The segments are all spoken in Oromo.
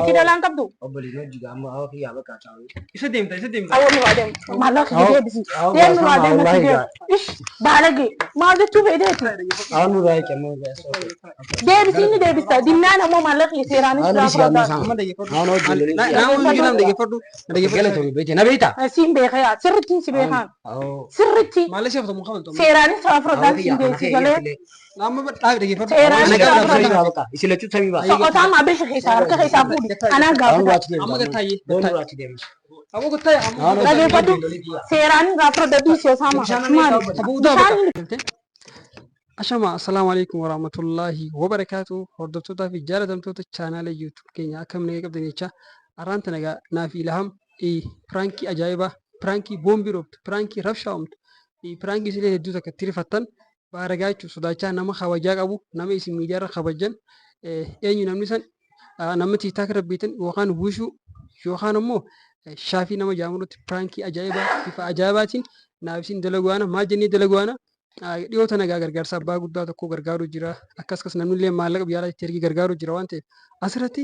Obboleettii dhalaa hin qabdu? Obboleettiin hojii gaama hawa kiyyaa bakka caalu. Isa deemta isa deemta. Awwa nurraa deemi. Maallaqa kiyya deebisi. Deem nurraa deemi Wallahi deemi. Ish baalage maal jechuu feeteeti? Awwa nurraa hiikamu. Deebisi inni deebista. Dinnaan ammoo maallaqa kiyya seeraanis Awwa irraa nurraa fudhata. Amma dhaggeeffadhu. Awwa hojii Naa hojii nama dhaggeeffadhu. Dhaggeeffadhu. Galatoomi beekte na beektaa? Siin beeka yaa sirriitti si beekaan. Sirriitti Maallaqa ishee fudhatamu qabdu. seeraanis irraa fudhataan siin beeksi galee. Amma dhaabi dhaggeeffadhu. Seeraan irraa fudhata. Isin lachuu samii baasa. Soqotaa maabesha keessaa harka keessaa fuudhi. Anaan gaafata. Amma gattaayyee. Doon nurraa deemsa. Aboo gattaayyee. Amma Dhageeffadhu. Seeraan irraa fudhata dhiisi Osaama. Maali? Abuudaa Bishaan bakka. Ashama assalaamu alaikum warahmatullaahi wabarakaatu hordoftootaa fi jaalatamtoota chaanaala YouTube keenya akkam nagaa qabdan jecha arraanta nagaa naaf ilaham piraankii ajaa'ibaa piraankii boombii dhooftu piraankii rabshaa uumtu piraankii isilee hedduu takka itti rifattan baaragaa jechuun sodaachaa nama kabajaa qabu nama isin miidiyaarra kabajan eenyu namni san nama tiiktaak irra beektan yookaan wishuu yookaan immoo shaafii nama jaamurutti piraankii ajaa'ibaa bifa ajaa'ibaatiin naaf isin dalaguwaana maal jennee dalaguwaana dhiyoo tana egaa gargaarsa abbaa guddaa tokko gargaaru jira akkas akkas namni illee maallaqa biyya alaatti ergee gargaaru jira waan ta'eef asirratti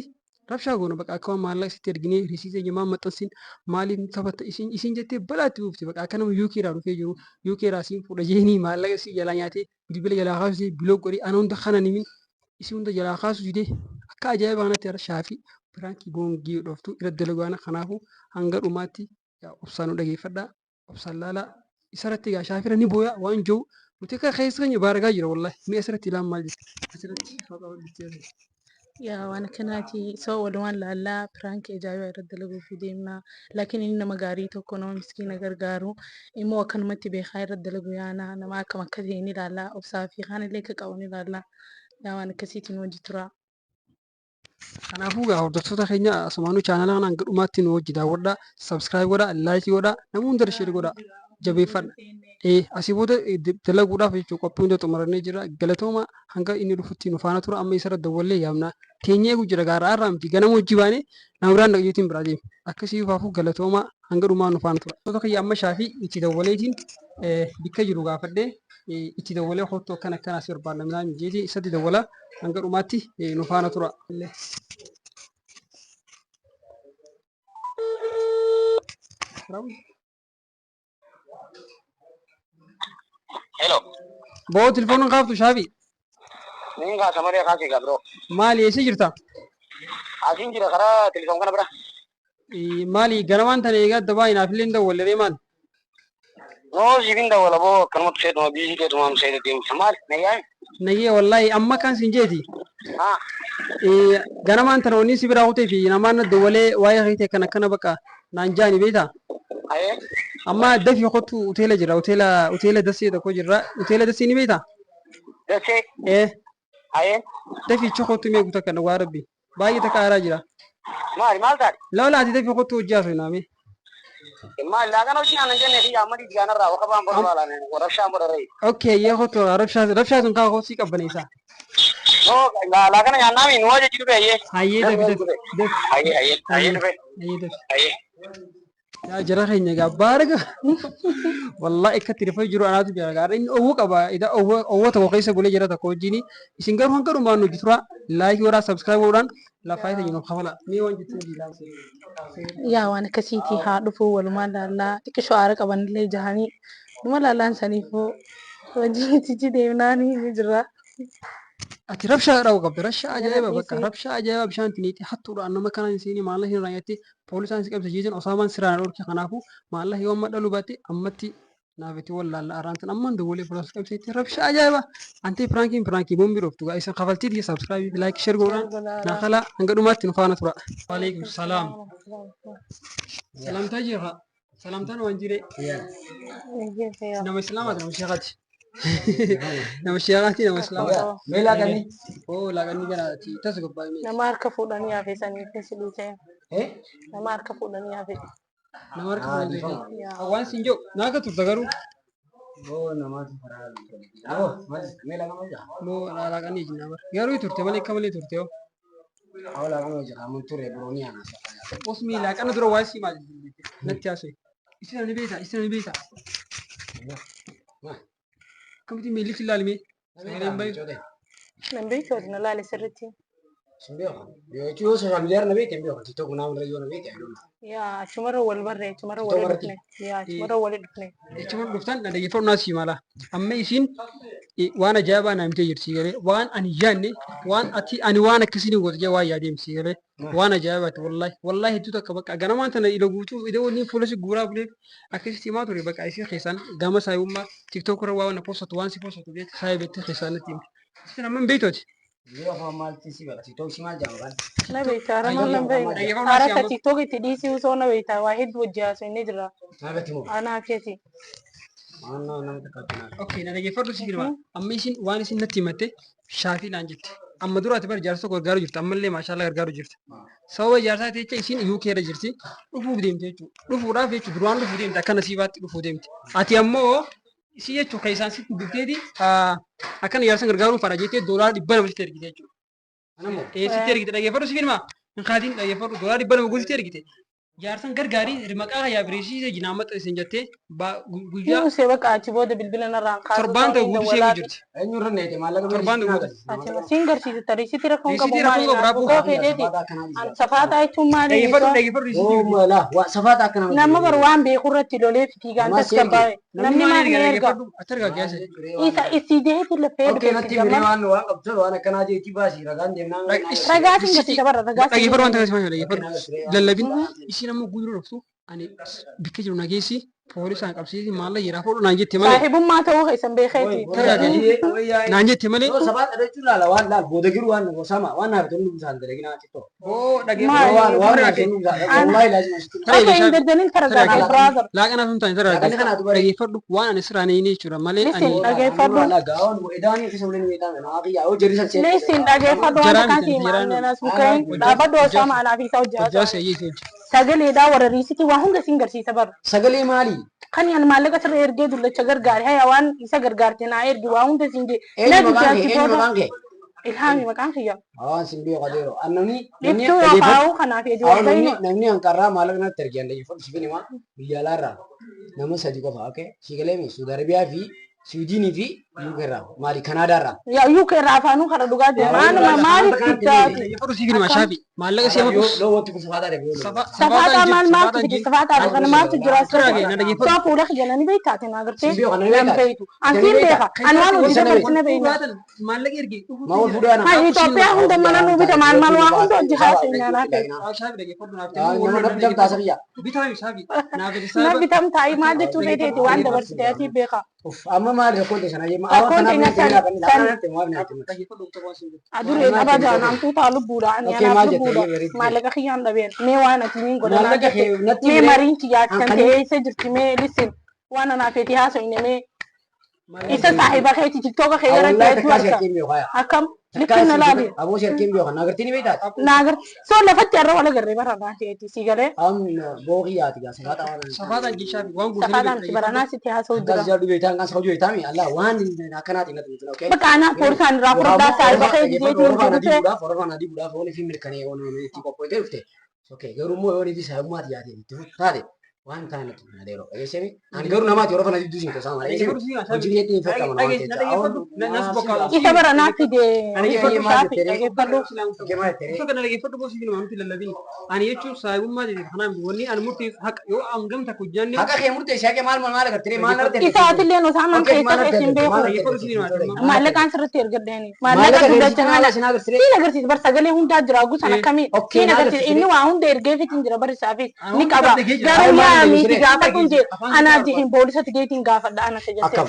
rabshaa goona bakka akka waan maallaqa sitti erginee risiisa eenyu maal maxxansin maaliif nu taphatta isin isin jettee balaa itti buufti bakka akka nama UK irraa dhufee jiru UK irraa siin fuudha jeenii maallaqa si jalaa nyaatee bilbila jalaa kaasuu bilook godhee ana hunda kana nimin isin hunda jalaa kaasuu didee akka ajaa'iba kanatti har'a shaafii piraankii boongii dhoftu irra dalaguwaana kanaafuu hanga dhumaatti obsaan nu dhageeffadhaa. Obsaan laalaa isarratti egaa shaafira ni booya waan jiru nuti akka keessa keenya baaragaa jira wallahi mee asirratti ilaan maal jetti asirratti haqa Yaa waan akkanaati soo walumaan laallaa piraankii ajaa'ibaa irratti dalaguuf deemna. Laakiin inni nama gaarii tokko nama miskiina gargaaru immoo akkanumatti beekaa irratti dalagu yaana nama akkam akka ta'e ni ilaalla obsaa fi kaan illee akka qabu ni ilaalla. Yaa waan akkasiitiin hojii tura. Kanaafuu egaa hordoftoota keenya asumaanuu chaanala kana hanga dhumaatti nu wajji daawwadhaa, subscribe godhaa, like godhaa, nama hunda share godhaa, jabeeffadha. Asii booda dalaguudhaaf jechuun qophii hunda xumurannee jira. Galatooma hanga inni dhufutti nu faana tura. Amma isarra dawwallee yaamna. Teenyee eegu jira gaara har'aa miti ganama hojii baanee nama biraan dhaqeetiin biraa deema. Akkasii faafuu galatooma hanga dhumaa nu faana tura. Hordoftoota kiyya amma shaafii itti dawwaleetiin bikka jiru gaafadhee itti dawwalee kottu akkana akkana asii barbaadna midhaan jeetii isatti dawwala hanga dhumaatti nu faana tura. Hello. Boo telefoon kaaftu shaafii Niin kaasa malee kaasii gaa biroo. maali eessa jirta? Asiin jira karaa telefoon kana bira. Maali ganamaan tana eegaa adda baay'ee naaf illee hin dawwalleree maal? Noo siif hin dawwala boo akkanumatti seetuma biizii teetumaan seete deemsa maali nayyaa. Nagee wallaahi amma kan sin jeeti. Haa. Ganamaan tana wanni si biraa kutee fi namaan na dawwalee waa'ee keetii akkana akkana bakka naan jaani beektaa? Ayee. Amma dafii kottu hoteela jira hoteela hoteela dassee tokko jirra hoteela dassee ni beektaa? Dassee. Ee Ayee. dafii achi kottu mee guuta kana waa rabbi baay'ee takka aaraa jira. Maali maal taate? Lawla ati dafii kottu hojii haasofna mee. Maali laaqana hojii aannan jennee fi amma diigaanarraa waka baan boroo laalaan rabshaan bororee. Okay yee kottu rabshaa rabshaa sun kaa kosii qabbaneessa. Noo laaqana nyaannaa mi nu hojii dhufe ayyee. Hayyee dafi dafi dafi. Ayyee ayyee ayyee dhufe Hayyee dafi. ayyee. Yaa jara keenya egaa baaraga wallahi akka itti rifee jiru anaatu jira gaara inni owwuu qaba ida owwoo tokko keessa bulee jira tokko wajjin isin garuu hanga dhumaan nu tura laayikii godhaa sabskiraayib godhaan lafaa isa jiru kafala mee waan jettu jiraa. Yaa waan akkasiiti haa dhufu walumaan laallaa xiqqishoo aara qabanillee jahanii numa laallaan saniifuu wajjin deemnaanii ni jira. Ati rabshaa dhabu qabda rabshaa ajaa'iba bakka rabshaa ajaa'iba bishaan itti niitii hattuudhaan nama kanaan hin seenii maallaqa hin raayyatte poolisaan si qabsa jeetiin osaamaan siraan dhorke kanaafuu maallaqa yoo amma dhaluu baatte ammatti naaf itti wallaalla araan tan ammaan dawwalee poolisaan si qabsa jettee rabshaa ajaa'iba antee piraankiin piraankii boombii dhooftu gaa isin kafaltii tiyya saabsiraabii laayik sheer godhaan naa kalaa hanga dhumaatti nu faana tura. Waalaikum salaam. Salaamtaa jeeqa. Salaamtaan waan jiree. Nama islaamaati nama sheekaati. Nama sheekaati nama islaamaati. Mee laaqanni? Oo laaqanni gara tasa gobbaa'e. Nama harka fuudhanii hafe sanii keessa dhiisee. Eh? Nama harka fuudhanii hafe. Nama harka fuudhanii hafe. Waan siin jiru naa akka turte garuu. Boo namaatu karaa Boo maal mee laaqanni jira? Moo laaqanni jira bara. Garuu turte malee akka malee turte yoo. Awwa laaqanni jira mun ture biroo ni ana. Osmi laaqana dura waa sii maal natti haasa'e. Isin ani beektaa isin ani beektaa. Akkamitti miilli ilaalime? Sagaleen baay'ee. Nan beektu na laale sirriitti. Sin beeku. Yoo social media irra na beekte hin beeku. TikTok naa irra yoo na beekte, I don't know. Yaa, achumarra wal barree, achumarra wali TikTok dhufne. Yaa, achumarra wali dhufne. Jechuun dhuftan na dhaggeeffadhu naa sii mala. Amma isiin waan ajaa'ibaa naa himtee jirti galee, waan ani yaadne, waan ati ani waan akkasii ni goote jee waan yaadee si galee, waan ajaa'ibaati. Wallaahi wallaahi, hedduu takka bakka ganamaan tana ila guutuu ida waliin fuula si guuraa buleef akkasitti himaa ture. Bakka isii keessaan gama saayibummaa TikTok irra waan na postatu, waan si postatu beekte, saayibetti keessaan natti himte. Isin amma hin beektooti. Yoo afaan maalti si beeka? TikTok si maal jedhama kan? Na beekta, hara maal na beekta. Dhaggeeffadhu naa Hara si ka amma. TikTok itti dhiisii osoo na beekta, waa hedduu wajji haasofnee jira. Naafatti moo? Anaa feeti. Waan nama takkaatti naaf. Okay, na dhaggeeffadhu si firma. Amma isin waan isin natti himatte shaafii naan jette. Amma duraati bar jaarsa tokko gargaaru jirti. Ammallee maashaallah gargaaru jirti. Sababa jaarsaati jecha isin UK irra jirti. Dhufuuf deemte jechuudha. Dhufuudhaaf jechuudha. Duraan dhufuu deemte, akka nasiibaatti dhufuu deemte. Ati ammoo isii jechuun kan isaan sitti dubteeti akkana jaarsan gargaaruun fara jettee $200 sitti ergite jechuudha. Anammoo. Ee, sitti ergite, dhaggeeffadhu si firma. Hin kaatiin, dhaggeeffadhu, $200 guutuu sitti ergite. Jaarsan gargaarii maqaa hayyaa bireesii jinaa maxxansiin jettee guyyaa Yoo see bakka achi booda bilbila narraan kaasuu torbaan ta'u guutuu seeguu jirti. Eenyu irra neete maallaqa? Torbaan guutuu. Ati siin garsiisa tarii sitti rakkoon qabu Sitti rakkoon maali? qabu, rakkoo Koo feeteeti. Safaataa jechuun maali? Dhaggeeffadhu, dhaggeeffadhu Oo isitti. mala waa safaata akkana. Nama bar waan beeku irratti lolee fiigaan Namaa si erge. tasgabbaa'e. Namni maal ni erga? Dhaggeeffadhu ati ergaa geesse. Isa isii jeeti lafee Okay, natti himee dhufe. waan qabdu, waan akkanaa jeetii baasii ragaan deemnaa. Ragaa siin garsiisa barra ragaa. Dhaggeeffadhu waan ta'eef dhaggeeffadhu. Lallabin isiin ammoo guyyuu dhuftu ani bikka jiru nageessi poolisaan qabsiisi maallaqa jedhaa fuudhu naan jette malee. Saahibummaa ta'uu keessan beekeeti. Naan jette malee. Yoo safaata jechuun laala waan laal booda giru waan osama waan naaf tolu isaan dalagina xiqqoo. Oo, Maali? dhaggeeffadhu. Waan waan naaf tolu isaan wallahi laazima sitti. Okay, hin daddanin taragaa, brother. Laaqanaaf hin taane taraa Laaqana kanaatu bare. dhaggeeffadhu, waan ani siraan hin jechuudha malee ani Listen, dhaggeeffadhu. Gaawwan edaan keessa waliin weedhaan naa fi yoo jerri san Listen, dhaggeeffadhu, waan Jaraan akkaan miti, si jaraan himaa nas mukkeen dhaabbadhu osoo anaa fi isa hojjaa hojjaa. seeyyee hojii. Sagaleedhaa warra riisitii waa hunda siin garsiisa bara. Sagalee maali? Kan yan maallaqa sirra ergee dullacha gargaare haya waan isa gargaarte naa ergi waa hunda siin jee. Eenyu maqaan kee? Eenyu maqaan kee? Ilhaami maqaan kiyya. Waan sin beeku adeero. Namni Ibsuu yoo kaa'u kanaaf ejii namni wal namni hanqarraa maallaqa natti ergee dhaggeeffadhu si finima biyya alaarraa nama sadi qofa, okay, si galee mi Saudi Arabiyaa fi Siwiidinii fi UK irraa maali Kanaadaarraa. Yaa, UK irraa afaanuu kana dhugaa jira. Maanuma maaliif guddaati? Dhaggeeffadhu si finima shaafi maallaqa si Yoo amma yoo wanti kun safaataa dha. Safaataa maal maaltu fide? Safaataa kana maaltu jira? Taraage na dhaggeeffadhu. Soo fuula kiyya nani beektaate na agartee? Siin beeku, nani Nan beektaate? beektu. An siin beeka. An waan hojii dabarsine beekna. Maallaqa ergi. Maa wal fuudhaa Hai, Itoophiyaa hunda mana nuu bita, maal maal waa hunda hojii haasofnaa naa ta'e. Shaafi, dhaggeeffadhu naaf Nama natti jamtaa sabiyya. Bitaa shaafi naaf Na bitam taa'ii maal jechuu feeteeti waan dabarsite asii beeka. Uff, amma maali rakkoon ta'e sana jemma. Rakkoon ta'e Aduree qaba jaanamtuu taa lubbuudha. Ani Okay, anaaf maal jette? lubbuudha. Bareedu. Maallaqa kiyyaan dhabeen. Mee waan ati niin godha naa Maallaqa jette. kee natti Mee hiree. mariin kiyyaa kan Hanqanii- ta'e eessa jirti? Mee listen, waan anaaf feeti haasofne mee isa saahiba keeti TikToka kee irratti Wallahi hedduu takkaa si arga. harkeen beeku haya. Akkam likkiin na laali. Aboo si harkeen beeku na agartee ni beektaati. Naa agarti. So lafatti har'a wal agarree bara naa feeti si galee. Am booqii yaati gaa safaataa waan. Safaataan jishaafi waan guutuu Safaadhaan si baranaa sitti haasa'u Gas jira. jaallu beektaan kan sa'u beektaami Allah waan akkanaati natti miti, okay. Bakka anaa poolisaan irraa fudhadhaa saahiba kee jeetii Orofaan adii hojjetute. buudhaaf, orofaan adii buudhaaf oolii fi mirkanee oolii itti qophootee dhufte. Okay, garuu immoo yoo fi saayummaati yaatee itti taate waan taane natti hin adeero. Dhageessee ani garuu namaati orofaan adii duusin tosaa malee. Hojii biyyatti hin fakkama waan ta'eef. Isa bara naa fide shaafi dhaggeeffadhu. Uffata kana dhaggeeffadhu, boosii fi namatti lallabin. Ani jechuun saayibummaa jedhe kanaaf wanni ani murteessu haqa yoo hangam takka hojjanne. Haqa kee murteessi, haqa maal maal agartee maal narratti Isa atillee osaaman keessa keessa hin beeku. Dhaggeeffadhu si nama. Maallaqaan sirriitti ergadheeni. Maallaqa dullacha kana siin agarsiisa bar sagalee hundaa jira gusan akkamii siin agarsiisa, inni waa hunda ergeefitiin jira bar isaafis ni qaba. Garuu yaa miti gaafadhuun jee anaaf jihin poolisatti geetiin gaafadha ana jette. Akkam.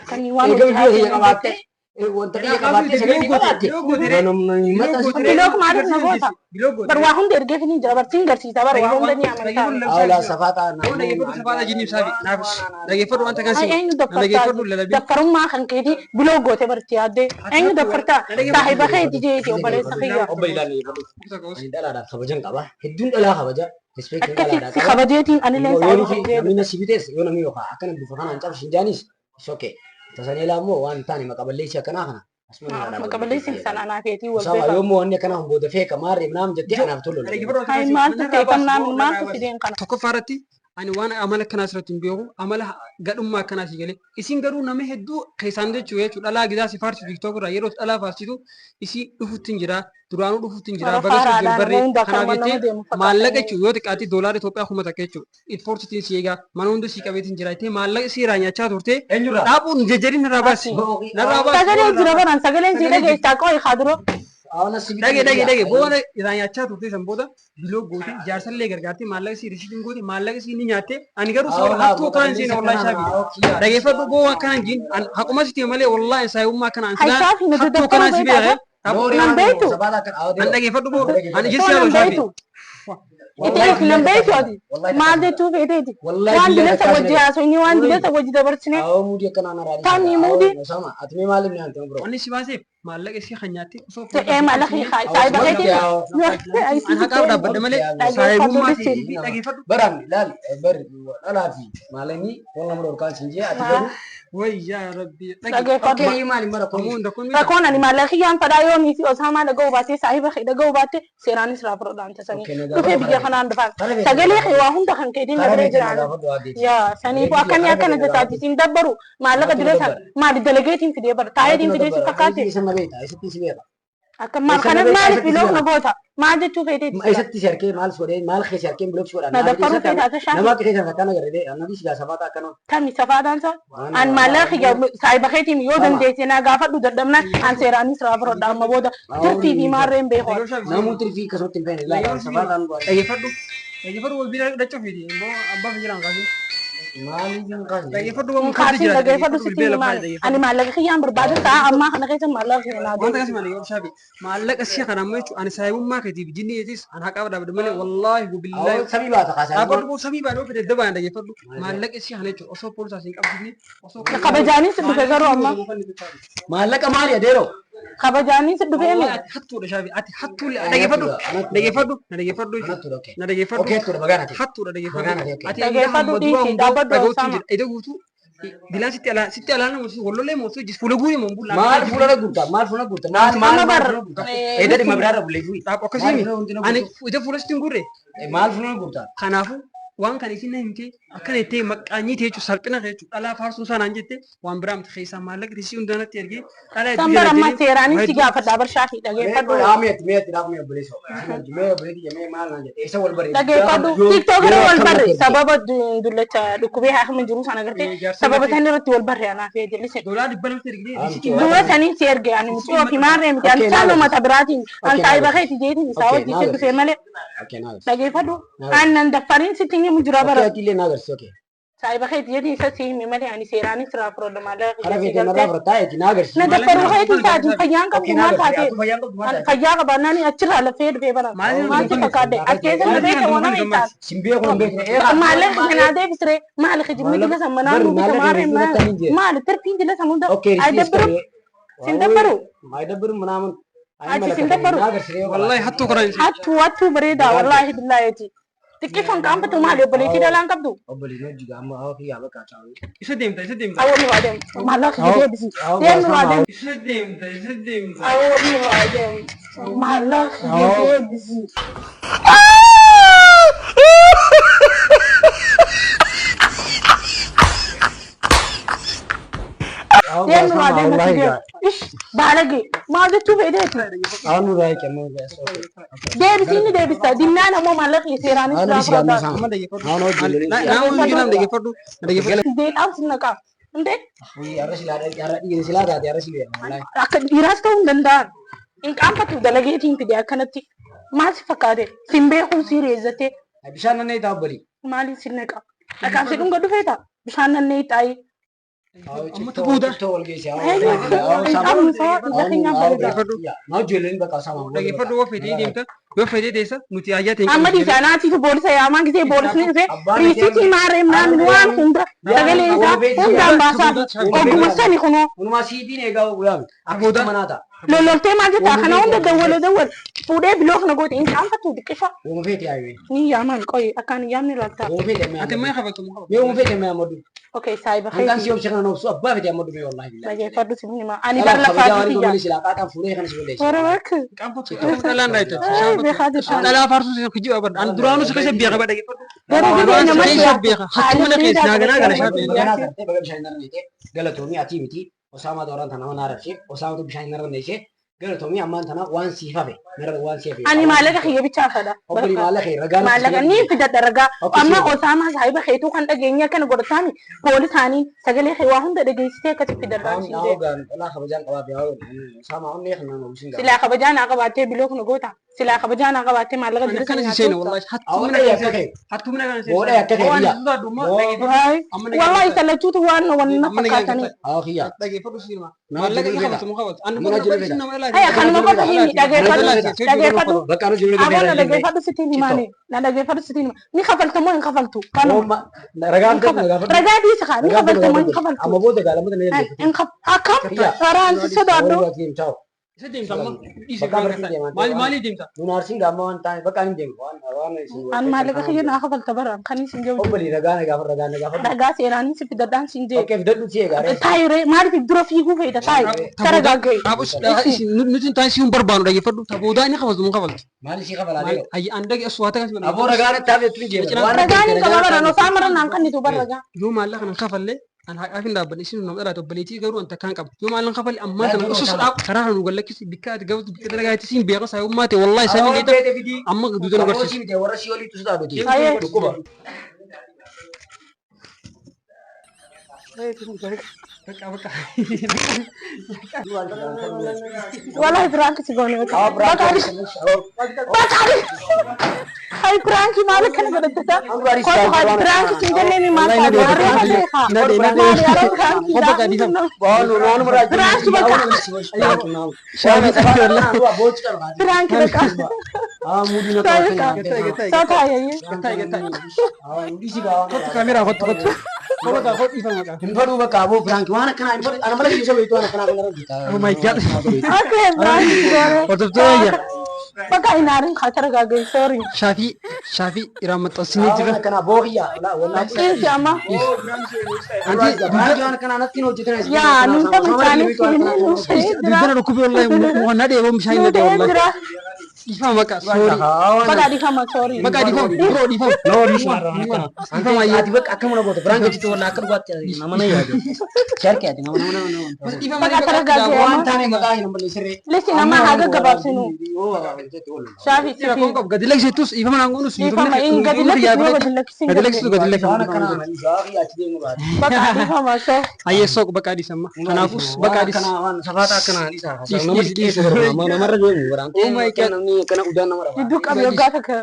Akkamii waan Eega hojii biyya kiyya haasofne qabaatte, wanta kiyya qabaatte, sagalee qabaatte. Block maaliif na goota? Bar waa hunda ergeefitiin jira bar siin garsiisa bar waa hunda ni amantaa. Awla safaataa. Dhaggeeffadhu safaataa jinniif saafi naaf dhaggeeffadhu wanta kan Ay, si eenyu daffartaa? Dhaggeeffadhu lallabin. Daffarummaa kan keetii block goote barti yaaddee eenyu daffartaa? Saahiba keeti jeeti obboleessa kiyya. Obbo ilaalli jedhu. Ani dhalaadhaaf kabajan qaba. Hedduun dhalaa kabaja. Respectiin Akkasi dhalaadhaa si qaba. kabajeetiin anillee Yoo saahiba nuti kee namni na si bitees yoo namni yookaan akkana bifa kanaan cabsu hin jaanis is okay. Tasaneelaa immoo waan hin taane maqaballeessi akkanaa kana. Asuma Maqaballeessin sana anaa feetii wal Osama beeka. yoommoo wanni akkanaa hun booda feeka maarree naam jettee anaaf tolu. Hay, maaltu feekam naamin maaltu fideen kana? Tokkoffaa irratti Ani waan amala akkanaa asirratti hin beeku. Amala gadhummaa akkanaa si galee. Isin garuu nama hedduu keessaan jechuu jechuudha. Dhalaa gizaa si faarsitu TikTok irraa yeroo dhalaa faarsitu isii dhufutti hin jira. Duraanuu dhufutti hin jira. Warra Baga si faaraadhaa barree nama hunda kanaaf akkanuma nama jettee deemu maallaqa fakkaatanii. jechuun yoo xiqqaate doolaara Itoophiyaa 1000 jechuudha. Ispoortiitiin si eegaa mana hunda si qabeetiin jira jettee maallaqa si irraa nyaachaa turte. Eenyurraa? Dhaabuun jejjerin narraa baasi. Narraa baasi. Sagalee jira baran sagaleen sii Sagalee jira. dhageessaa qo'i kaaduroo. Dhage dhage dhage booda irraa nyaachaa turte san booda biloo goote jaarsallee gargaarte maallaqa sii risiitiin goote maallaqa sii ni nyaatte ani garuu sababa hattuu akkanaan seena wallahi shaafi dhageeffadhu boo akkanaan jiin an haquma sitti malee wallahi saayummaa akkanaan Hay silaa shaafi nuti hattuu daftaruu akkanaan si beektaa beeke Nan beektu. an dhageeffadhu boo an ija Soo si nan haadha shaafi beektu. Itti nan beektu ati. Maal jechuu feeteeti? Wallahi Waan billahi dileessa takkaa wajji haasofni waan dileessa wajji dabarsine. Tamii muudii. Wanni si baaseef maallaqa isii kan nyaatte osoo Ta'ee maallaqa saayiba keetiin. An haqaaf dhaabbadha malee saayibummaa fi dhageeffadhu. Baran laal bar dhalaa fi maalanii wal nama dhorkaan siin jee ati garuu Way yaa rabbi. Dhageeffadhu. Okay maali mara kun Ammoo hunda kun Rakkoon ani maallaqa kiyyaan fadhaa yoo niifi Osaamaa dhaga'uu baatee saahiba kee dhaga'uu baatte seeraanis irraa fudhadhaan tasanii Okay, nagaa dhufee fudhadhu. biyya kanaan dhufaan Kara beekna sagalee nagaa kee waa hunda kan keetiin Kara dabaree beekna jiraan. nagaa fudhadhu addeeti. Yaa saniifuu akkamii akkana jettaati siin dabbaru maallaqa Naatu dila san dabbara. maali dalageetiin fidee bara taayeetiin fidee si fakkaate Isa na beekta isatti si beeka. akka maal Isa na kana beekta, maaliif isatti si bilook na beeka. goota maal jechuu feeteeti sila Isatti si harkee maal si godhee maal keessa harkee bilook si godha. Na daffaruu feeta ati shaafi. Nama akka keessa akkana garee annabi si gaasafaata akkana. Tami safaadhaan sa Waan an maallaqa kiyya saahiba keetiin yoo Sama. dandeesse naa gaafadhu dadhabnaan an seeraanis irraa fudhadha amma booda tirfii fi maarreen beeku. Namuu tirfii akkasumatti hin feene laala safaataan godha. Dhageeffadhu. Dhageeffadhu wal bira dhachuu fidi. Immoo abbaa fi jiraan kaasee. Maaliif hin kaasne? Dhageeffadhu waan mukatti Kaasin jira. dhageeffadhu sitti Bilbila himaani. lafaa Ani maallaqa kiyyaan barbaada sa'a ammaa kana keessa maallaqa kiyya naa Wanta deebisu. akkasii malee shaafi maallaqa si'a kana ammoo jechuun ani saayibummaa keetiif jinni keetiis an haqaaf dhaabadhu malee wallaahi billaahi Awwa samii baata kaasaa. dhaabbadhu boo samii baadhoo fide dabaan dhageeffadhu maallaqa si'a kana jechuun osoo poolisaas hin qabsiifne osoo Kabajaanis dhufe garuu amma. Maallaqa maali adeeroo? Kabajaanis dhufee mi? Wallahi ati hattuudha shaafi ati hattuu dhageeffadhu dhageeffadhu na dhageeffadhu Anattuudha okay. na dhageeffadhu Okay hattuudha bagaan ati. hattuudha dhageeffadhu Bagaan ati okay. ati Dhageeffadhu dhiisi dhaabbadhu dhaga'uutti Osama. jira ida guutuu dilaan sitti alaa sitti alaa nama wallolee mootuu jis fuula guurii moo bullaa Maal fuula na guurta? Maal fuula guurta? Maal maal Amma maal bar fuula guurta? Eda dhimma biraarra bullee fuyi. Dhaab Maal akkasii fuula hundina ani guurtu? ija fuula sitti hin guurre Maal fuula guurta? kanaafuu waan kana isin na himtee akkana jettee maqqaanyii ta'e jechuun salphina kee jechuun dhalaa faarsuun isaa naan jette waan biraa miti keessaa maallaqa risii hunda natti ergee dhalaa hedduu San bara jala ammaa jedhee seeraanis si hedduu gaafadha bar shaafii dhageeffadhu. Dhaameet meet dhaamee obboleessa. Mee obboleetti mee maal naan jette? Eessa wal barree? Dhageeffadhu. TikTok irra wal barre sababa dullacha dhukkubee haakama jiru sana agartee sababa san irratti wal barre anaaf jallisee. Doolaara 200 ergitee risiitii Dura saniin si erge ani mucoo fi maarree miti ani Okay, naa caaluma agarsiisi. mata biraatiin an Okay, naa saahiba agarsiisi. keeti jeetiin isaa Okay, wajji naa si dhufee agarsiisi. malee Okay, naa agarsiisi. dhageeffadhu. Naa agarsiisi. An nan daffariin sitti hin himu jira Okay, bara. ati illee naa agarsiisi. Okay. Saahiba keeti jeetiin isa si hime malee ani seeraanis irraa fudhadha maallaqa Kana kiyya si feetee narraa galtee. fudhattaa eti naa agarsiisi. Na Maallaqa daffaruu naa keetiin maal taatiin fayyaan Okay, qabdu naa maal agarsiisi. taatee. Atu fayyaan qabdu maal An taate? fayyaa qabaannaan achirraa lafee dhufee bara. Maal Maal si fakkaadde as keessa na Maal beekte si waan nama gammachi? hin Sin beeku hin beekne. Eegaa. Maallaqa kanaa deebisree maali kijibni Maallaqa dila san manaa barri nu bita maallaqa maarree risiitii maal natti hin jee. maali tirfiin dila san hunda Okay, ay risiitii dabbaru iskabee. sin dabbaru Maayidabbiru ምናምን achi sin dabbaru naa agarsiisee yoo Wallahi hattuu karaa hin hattuu hattuu bareedaa wallaahi billaahi xiqqishoon qaanfatu maali obboleettii dhalaan qabdu Obboleettiin hojii amma hawa kiyyaa bakka caalu. Isa deemta isa deemta. awwal waa deemu maallaqa kiyya deebisi deemnu waa deemu Isa deemta isa deemta. awwal waa deemu maallaqa kiyya deebisi. Deemnu waa deemu si deemu. Ish baalage maal jechuu feeteeti? Aanu raayii kennuu Deebisii ni deebista. Dinnaan ammoo maallaqa kiyya seeraanis Aanu irraa bisi gaamma fudhata. isaa. Amma dhageeffadhu. Aanu hojii Naa hojii naan dhageeffadhu. Na dhageeffadhu. Deedhaaf sin naqaa. Indee Arra silaa arra dhiira silaa taate arra si beeka wallaahi. akka dhiiraas ta'uu hin danda'an. Hin qaanfatu dalageetiin fide akkanatti. Maal si fakkaate? Sin beekuu si reezzatee Bishaan nannee taa'u balii. maaliin sin naqa? Dhaqaan si dhunga dhufeeta? Bishaan nannee xaayii. Amma booda. Cittoo wal geesse. Hin qabnu isaa ija keenyaan bareeda. Naa hojii bakka sama. Dhageeffadhu yoo fedhee deemta yoo fedhee teessa nuti ayyaa ta'e Amma dhiisaanaatiif poolisa yaamaan gisee poolisni dhufe riisitii maarree naan waan hunda sagalee isaa hundaan baasaa oguma sani kunoo Walumaa siitiin eegaa yaame. Akka manaa ta'a. lololtee maal jettaa kana hunda dawwale dawwal fuudhee biloo kana goote hin qaanfattu xiqqisha Uuma feeti yaa'e. ni yaaman qoyi akkaan hin yaamne laaltaa Uuma feeti amma Ati amma kafaltu mu Mee uuma feeti amma ammaddu. okay saayiba Hanqaan si keetii obsa kana obsu abbaa feeti ammaddu mee wallaahi billahi. dhageeffadhu si hima ani Kanaaf bar kabajaa waan lafaati goone tiyya silaa qaaxaan fuudhee kana si balleessa. warra bakka Qaanfattu dhalaan dhaayita. beekaa jirta. Dhalaa faarsuu si kijiba bar. An duraanuu si keessa beeka badha. Garuu Duraan biyya si namatti keessa yaaddu. beeka. Hattuu mana keessa naa ganaa gala shaafii. Baganaa gartee baga bishaan hin arneete galatoomii atii miti Osaamaa tooraan tana waan arabsee Osaamatu bishaan hin arneese galatoomii ammaan tana waan siif hafe narra waan siif hafe. Ani maallaqa kiyya bichaa fedha. Obbolii maallaqa kee ragaa natti Maallaqa ni fidadha ragaa. Okay, Amma seera. Osaamaa saahiba keetuu kan dhageenye akkana godhataami poolisaanii sagalee kee waa hunda dhageessitee akkasi fidadha Waan siin dhaa'uu jedhe. gaan dhalaa kabajaan qabaa fi haa Osaamaa onnee kan nama buusin Silaa kabajaa naa qabaattee bilook na goota. Silaa kabajaa naa qabaattee maallaqa Ani jira akkana sana si seena nyaattu. wallahi. Hattuu Awwa mana dhaya kana akka kee. hattuu mana kana seena. Booda akka kee Waan biyya. sodaadhu amma Boo- dhageeffadhu. Waay. Amma Wallahi salachuutu waan waan na Amma nagaan fakkaatanii. Haa kiyya. Dhageeffadhu siinuma. Nama Maallaqa jiru ni fedha. qabatu mu qabatu. Ani Nama kun jiru nama fedha. nama dhalaa. Haya kanuma qofa himi dhageeffadhu dhageeffadhu. Bakka nu jiru Aboo na dhageeffadhu sitiin himaani. Na dhageeffadhu sitiin hima. Ni kafalta moo hin kafaltu? Kanuma. Ragaan Hin kafaltu. Ragaa dhiisa kaa. Ni kafalta moo hin kafaltu? Amma booda gaalamata na Ay, Hin kaf akkam Kiyya. karaan si sodaadhu. jalqabdu. Isa deemta amma. Dhiisi Bakka biraan barsiin kan deemaa. Maali maali deemta? Nun arsiin gaamma waan taane bakka hin deemu waan waan isin An maallaqa kiyya naa kafalta bara kan isin jedhu. Obbolii ragaa na gaafa ragaa na gaafa. Ragaa seeraan si fidadhaan sin jee. Okkee fidadhu si eegaa. Taayiree maaliif dura fiiguu feeta taayi. Taragaagga'i. Dhaabus nuti hin taane si hin barbaanu dhageeffadhu. Taboodaa inni kafaltu mu kafaltu. Maali si kafalaa deemu? Hayyi an dhage aswaata kan si Aboo ragaa natti hafe tun jeema. Ragaan hin qaba bara osoo mara naan kannitu bara ragaa. Yoo maallaqa kana kafalle an haqaaf hin dhaabbanne isin nama dhalaate obboleettii garuu an takkaan qaba. Yoo maallaqa kafalle ammaa kana osoo dhaab karaa kana nu gallakkisi bikka ati gabatu bikka dalagaa itti siin beekan saayummaa ta'e wallahi sami leeta amma duuta nu garsiisu. Warra si oliitu sodaadhuti. Ayyee. Dhukkuba. Bakka bakka. Wallahi prank si goone. Bakka bakka Ay prank maal akkana godhattata? Kootu haa prank siin jennee mi maal taate? Harree malee haa. Maali yeroo prank Prank bakka. Prank bakka. Soo taayee. Kottu kaameraa kottu kottu. Kottu kottu dhiifama maqaa. Hin fedhuu bakka aboo prank waan akkanaa hin fedhu ana mala kiyyoo beektu waan akkanaa kana irra Oh my God. Okay prank si goone. Hordoftoota wayya. Bakka hin aarin haa taragaagga'i sorry. Shaafii shaafii iraan maxxansinee Waan jira. akkanaa boo kiyya Dhiisi amma. Anti waan akkanaa natti hin hojjetan Yaa nuun tapha isaanii seenee nuun ta'ee jira. duddana dhukkubee wallahi muka nadhee bishaan Nuun nadhee ta'ee wallahi. jira. Dhiifama maqaa sorry. Bakka dhiifama sorry. Maqaa dhiifama biroo dhiifama. Dhiifama ayyee. Ati bakka akkam na goota prank jechuun walaa akka dhugaatti nama na yaadu. Sharki ati nama nama nama. Dhiifama Bakka taragaagga'i Waan amma. taane maqaa hin balleessirree. Listen amma haa gaggabaabsinu. Shaafi Rakkoon sifi. qabu gadi lakkisittus dhiifama naan goonus Dhiifama hin gadi lakkisi yoo gadi lakkisi hin gadi lakkisitu gadi Waan lakkisitu. akkanaa gaarii achi deemu baate. Bakka dhiifama so. Ayyee soq bakka adiis amma. Kanaafus bakka adiis. Waan safaata akkanaa dhiisaa. Dhiis, Nama dhiis, dhiyeessu dhiis. barbaada. Namarra deemu baraan. Oh my God. Namni akkana udaan nama rafa. Gidduu qabi waggaa takka.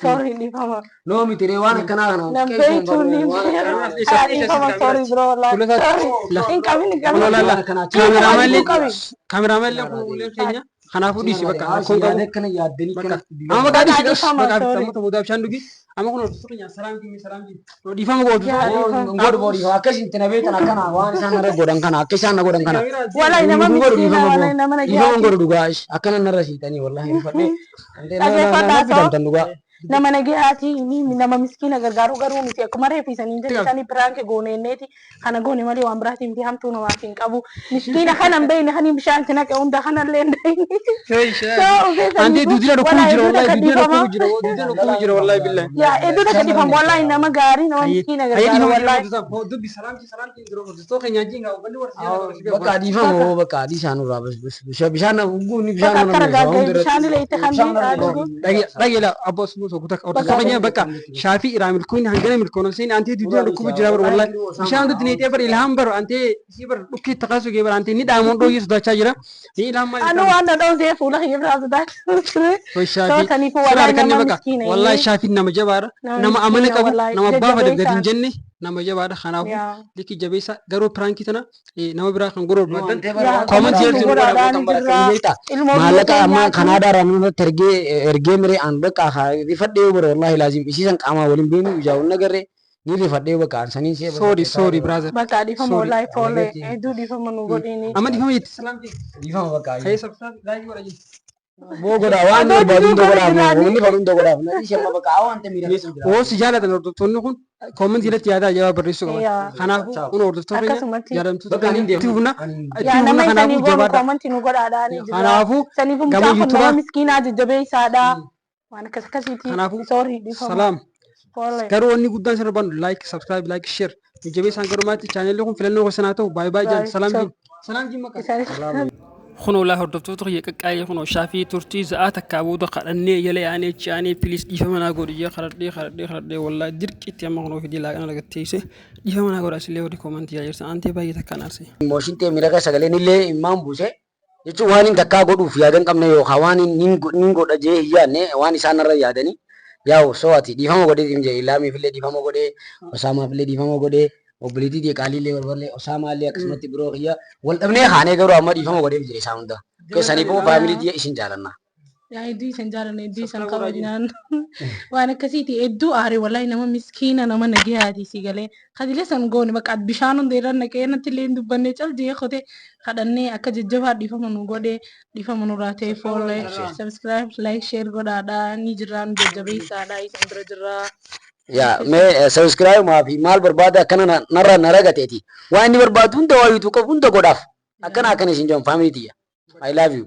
Sorry dhiifama. Noo miti ree waan akkanaa kana. Nam beektuu ni dhiifama sorry bro wallahi. Sorry. Hin qabin hin qabin. Lola la. Gidduu qabi. Kaameraamaan kun uleen keenya kanaafuu dhiisi bakka rakkoon qabu. Yaada akkana yaaddanii Bakka. kana. Amma bakka adiis Bakka dhiifama, bakka adiis sorry. amma ta'uu bishaan dhugi. Amma kun hordoftoota keenya salaam jimmi salaam jimmi. Dhiifama gootu. Yaa dhiifama. Godhu boodii akkas itti na beektan akkana waan isaan narra godhan kana akka isaan na godhan kana. Wallahi nama Hin godhu miskiina dhiifama wallahi nama Dhiifama nagayaati. godhu dhugaa akkana narra siitanii wallahi rifadhee. Dhageeffadhaa Na fidamtan dhugaa. Nama nagayaati ni nama miskiina gargaaru garuu miti akkuma reefisanii jedhanii prank gooneenneeti kana goone malee waan biraatiin miti hamtuu namaaf hin qabu. Miskiina kana hin beekne kan bishaan itti naqe hunda kanallee hin beekne. Anti duudina dhukkubuu jira wallahi duudina dhukkubuu jira duudina dhukkubuu jira wallahi billahi. Yaa iddoo takka dhiifama wallahi nama gaarii nama miskiina Ayyee gargaaru dhiifama wallahi. dubbi salaamti salaamti jira hordoftoota keenya wajjin gaa uummanni warra siyaasa Bakka dhiifama hoo bakka dhiisaan nurraa bas bas bishaan guuni bishaan Bakka akka ragaaggae bishaan illee itti kan dhugu. Dhagee abbaa osoo tokko takka hordoftoota keenya bakka shaafii iraa milkoonni hangana milkoon seen antee duudina dhukkubu jira bar wallahi bishaan dutti neetee bar ilhaan bar antee isii bar dhukkee takaasu gee bar antee ni dhaamoon dhooyyee sodaachaa jira ni ilhaan maal Anu waan na dhoosee fuula kiyya biraa sodaachaa. Shaafii Saniifuu sirraa wallahi harkanne nama bakka miskiina wallahi inni. shaafiin nama jabaadha Nama nama amala miskiina qabu wallahi nama abbaa fadhe gadi hin jajjabeessaa. jenne nama jabaadha kanaafuu Yaa. likki jabeessa garuu piraankii tana nama biraa kan godhu barbaadan Yaa Comment comment jedhu nu godhaadhaan jirra. Ilmoo biyya Maallaqa amma keenyaati. Kanaadaa irraa namatti ergee ergee miree an bakka rifadhee bara wallahi laazim isiisan qaamaa waliin beenu ijaa wal nagarree ni rifadhee bakka an saniin see sorry sorry brother Bakka dhiifama Sorry. wallahi foollee hedduu dhiifama nu godhiini. amma dhiifama jetti salaam jee Dhiifama bakka ka'ee sabsaab laayii godha jee boo godhaa waan Odoo barbaadu diduu hunda godha godhaaf jiraani. wanni fadhu hunda godhaaf na dhiisi amma bakka waan ta'e miidhagee jira. Oo si jaalatan hordoftoonni kun koomentii irratti yaada ajaa'ibaa barreessuu qaban. Yaa. Kanaafuu kun hordoftoota keenya Akkasumatti. jaalamtoota Bakka ani keenya hin itti fufna. Yaa Itti nama fufna isanii kanaafuu goonu jabaadha. koomantii nu godhaadhaan jira. Kanaafuu Saniifuu gama mucaan kun nama yuutuubaa miskiinaa jajjabeessaadha. Waan akkas akkasiiti. Kanaafuu Sorry, dhiifama. Salaam. Foollee. Garuu wanni guddaan isin barbaannu like, subscribe, like, share. Nu jabeessaan garumaatti chaanelli kun filannoo keessan haa ta'u. Baay'ee baay'ee jaan. Bye. Salaam Ciao. jiin. Salaam jiin maqaa. Isaanis. Kunoo laa hordoftoota kiyya qaqqaalee, kunoo shaafii turtii za'aa takkaa booda kadhannee jala yaanee achi aanee, "Please, dhiifama naa godhi" jee kadhadhee kadhadhee kadhadhee, wallaahi dirqiitti amma kunoo fidii laaqana lagatteessee dhiifama naa godha. Asillee warri koomantii yaa jirtan aantee baay'ee takkaan aarsee. Emotion ta'e miira keessa sagaleen illee immaan buuse jechuun waan hin takkaa godhuuf yaada hin qabne yookaan waan hin godha jee hin yaadne waan isaan irra yaadanii yaa'u. So ati dhiifama godhee jee, Ilaamiif illee dhiifama godhee, Osaamaaf illee dhiifama godhee, obboleettii qaalii illee barbarlee, Osaamaa illee akkasumatti biroo kiyya wal dhabnee kaanee, garuu amma dhiifama godhee jire isaan hunda. Keessaniifuu faamilii tiyya isin jaalanna. Yaa, hedduu isan jaalanna, hedduu isan kabajnaan. Waan akkasiiti, hedduu aare wallahi. Nama miskiina, nama nagayaati si galee. Kadilee san goone bakka bishaan hunda irra naqee natti illee hin dubbanne, cal jee qote kadhannee akka jajjabaa dhiifama nu godhe, dhiifama nurraa ta'e. Foollee subscribe, like, share godhaadha, ni jirraa, nu jajjabeessaadha, isan bira jirraa. Yaa, mee subscribe maa fi maal barbaada akkana narra na ragateeti. Waan inni barbaadu hunda, waa yuutuu qabu hunda godhaaf. Akkana akkana isin jedhamu faamilii tiyya. I love you.